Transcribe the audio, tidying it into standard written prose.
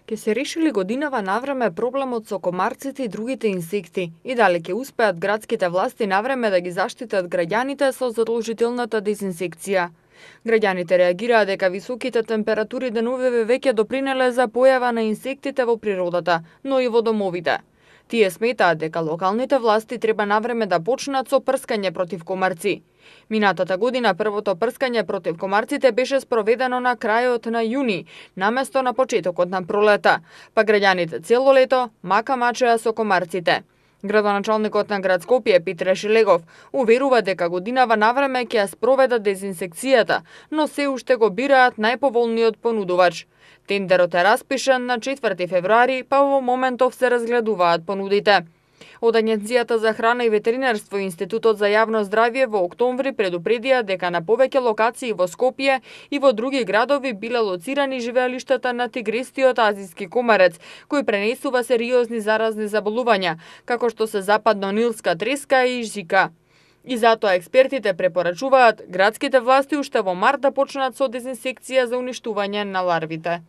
Ке се решили годинава навреме проблемот со комарците и другите инсекти и дали ќе успеат градските власти навреме да ги заштитат граѓаните со задолжителната дезинсекција. Граѓаните реагираа дека високите температури деновиве веќе допринеле за појава на инсектите во природата, но и во домовите. Тие сметаат дека локалните власти треба навреме да почнат со прскање против комарци. Минатата година првото прскање против комарците беше спроведено на крајот на јуни, наместо на почетокот на пролета, па граѓаните цело лето мака мачеа со комарците. Градоначалникот на град Скопје Питре Шелегов уверува дека годинава навреме ќе ја спроведат дезинсекцијата, но се уште го бираат најповолниот понудувач. Тендерот е распишан на 4 февруари, па во моментов се разгледуваат понудите. Од Агенцијата за храна и ветеринарство и Институтот за јавно здравје во октомври предупредија дека на повеќе локации во Скопје и во други градови биле лоцирани живеалиштата на тигристиот азиски комарец, кој пренесува сериозни заразни заболувања, како што се западно-нилска треска и жика. И затоа експертите препорачуваат градските власти уште во март да почнат со дезинсекција за уништување на ларвите.